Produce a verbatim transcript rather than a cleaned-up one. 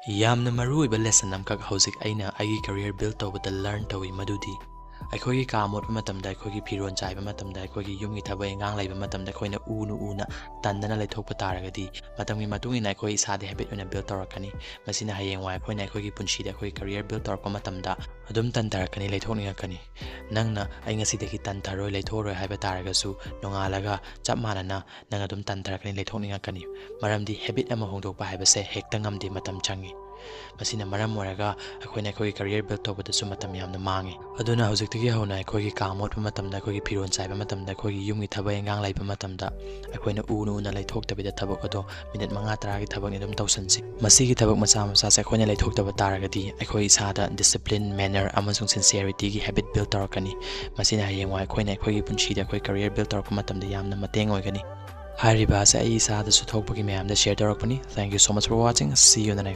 ꯌꯥꯝꯅ ꯃꯔꯨꯑꯣꯏꯕ lesson ꯑꯃꯈꯛ ꯍꯧꯖꯤꯛ ꯑꯩꯅ ꯑꯩꯒꯤ career build ꯇꯧꯕꯗ learn ꯇꯧꯏ, ꯃꯗꯨꯗꯤ ꯑꯩꯈꯣꯏꯒꯤ ꯀꯥ ꯃꯣꯠꯄ ꯃꯇꯝꯗ, ꯑꯩꯈꯣꯏꯒꯤ ꯐꯤꯔꯣꯜ ꯆꯥꯏꯕ ꯃꯇꯝꯗ, ꯑꯩꯈꯣꯏꯒꯤ ꯌꯨꯝꯒꯤ ꯊꯕꯛ ꯏꯟꯈꯥꯡ ꯂꯩꯕ ꯃꯇꯝꯗ ꯑꯩꯈꯣꯏꯅ ꯎꯅ ꯎꯅ ꯇꯟꯗꯅ ꯂꯩꯊꯣꯛꯄ ꯇꯥꯔꯒꯗꯤ, ꯃꯇꯝꯒꯤ ꯃꯇꯨꯡ ꯏꯟꯅ ꯑꯩꯈꯣꯏ ꯏꯁꯥꯗ habit ꯑꯣꯏꯅ build ꯇꯧꯔꯛꯀꯅꯤ꯫ ꯃꯁꯤꯅ ꯍꯌꯦꯡꯋꯥꯏ ꯑꯩꯈꯣꯏꯅ ꯑꯩꯈꯣꯏꯒꯤ ꯄꯨꯟꯁꯤꯗ ꯑꯩꯈꯣꯏ career build ꯇꯧꯔꯛꯄ ꯃꯇꯝꯗ ꯑꯗꯨꯝ ꯇꯟꯊꯔꯛꯀꯅꯤ, ꯂꯩꯊꯣꯛꯅꯤꯡꯉꯛꯀꯅꯤ꯫ ꯅꯪꯅ "ꯑꯩ ꯉꯁꯤꯗꯒꯤ ꯇꯟꯊꯔꯣꯏ, ꯂꯩꯊꯣꯛꯑꯔꯣꯏ" ꯍꯥꯏꯕ ꯇꯥꯔꯒꯁꯨ, ꯅꯣꯡꯉꯥꯜꯂꯒ ꯆꯞ ꯃꯥꯟꯅꯅ ꯅꯪ ꯑꯗꯨꯝ ꯇꯟꯊꯔꯛꯀꯅꯤ, ꯂꯩꯊꯣꯛꯅꯤꯡꯉꯛꯀꯅꯤ꯫ ꯃꯔꯝꯗꯤ habit ꯑꯃ ꯍꯣꯡꯗꯣꯛꯄ ꯍꯥꯏꯕꯁꯦ ꯍꯦꯛꯇ ꯉꯝꯗꯦ, ꯃꯇꯝ ꯆꯪꯉꯤ꯫ ꯃꯁꯤꯅ ꯃꯔꯝ ꯑꯣꯏꯔꯒ ꯑꯩꯈꯣꯏꯅ ꯑꯩꯈꯣꯏꯒꯤ career build ꯇꯧꯕꯗꯁꯨ ꯃꯇꯝ ꯌꯥꯝꯅ ꯃꯥꯡꯉꯤ꯫ ꯑꯗꯨꯅ ꯍꯧꯖꯤꯛꯇꯒꯤ ꯍꯧꯅ ꯑꯩꯈꯣꯏꯒꯤ ꯀꯥ ꯃꯣꯠꯄ ꯃꯇꯝꯗ, ꯑꯩꯈꯣꯏꯒꯤ ꯐꯤꯔꯣꯜ ꯆꯥꯏꯕ ꯃꯇꯝꯗ, ꯑꯩꯈꯣꯏꯒꯤ ꯌꯨꯝꯒꯤ ꯊꯕꯛ ꯏꯟꯈꯥꯡ ꯂꯩꯕ ꯃꯇꯝꯗ, ꯑꯩꯈꯣꯏꯅ ꯎꯅ ꯎꯅ ꯂꯩꯊꯣꯛꯇꯕꯤꯗ ꯊꯕꯛ ꯑꯗꯣ ꯃꯤꯅꯤꯠ ꯃꯉꯥ ꯇꯔꯥꯒꯤ ꯊꯕꯛꯅꯤ ꯑꯗꯨꯝ ꯇꯧꯁꯟꯁꯤ꯫ ꯃꯁꯤꯒꯤ ꯊꯕꯛ ꯃꯆꯥ ꯃꯆꯥꯁꯦ ꯑꯩꯈꯣꯏꯅ ꯂꯩꯊꯣꯛꯇꯕ ꯇꯥꯔꯒꯗꯤ ꯑꯩꯈꯣꯏ ꯏꯁꯥꯗ discipline, manner ꯑꯃꯁꯨꯡ sincerity ꯒꯤ habit build ꯇꯧꯔꯛꯀꯅꯤ꯫ ꯃꯁꯤꯅ ꯍꯌꯦꯡꯋꯥꯏ ꯑꯩꯈꯣꯏꯅ ꯑꯩꯈꯣꯏꯒꯤ ꯄꯨꯟꯁꯤꯗ ꯑꯩꯈꯣꯏ career build ꯇꯧꯔꯛꯄ ꯃꯇꯝꯗ ꯌꯥꯝꯅ ꯃꯇꯦꯡ ꯑꯣꯏꯒꯅꯤ꯫ ꯍꯥꯏꯔꯤꯕ ꯑꯁꯦ ꯑꯩ ꯏꯁꯥꯗꯁꯨ ꯊꯣꯛꯄꯒꯤ ꯃꯌꯥꯝꯗ share ꯇꯧꯔꯛꯄꯅꯤ꯫ Thank you so much for watching. See you in the next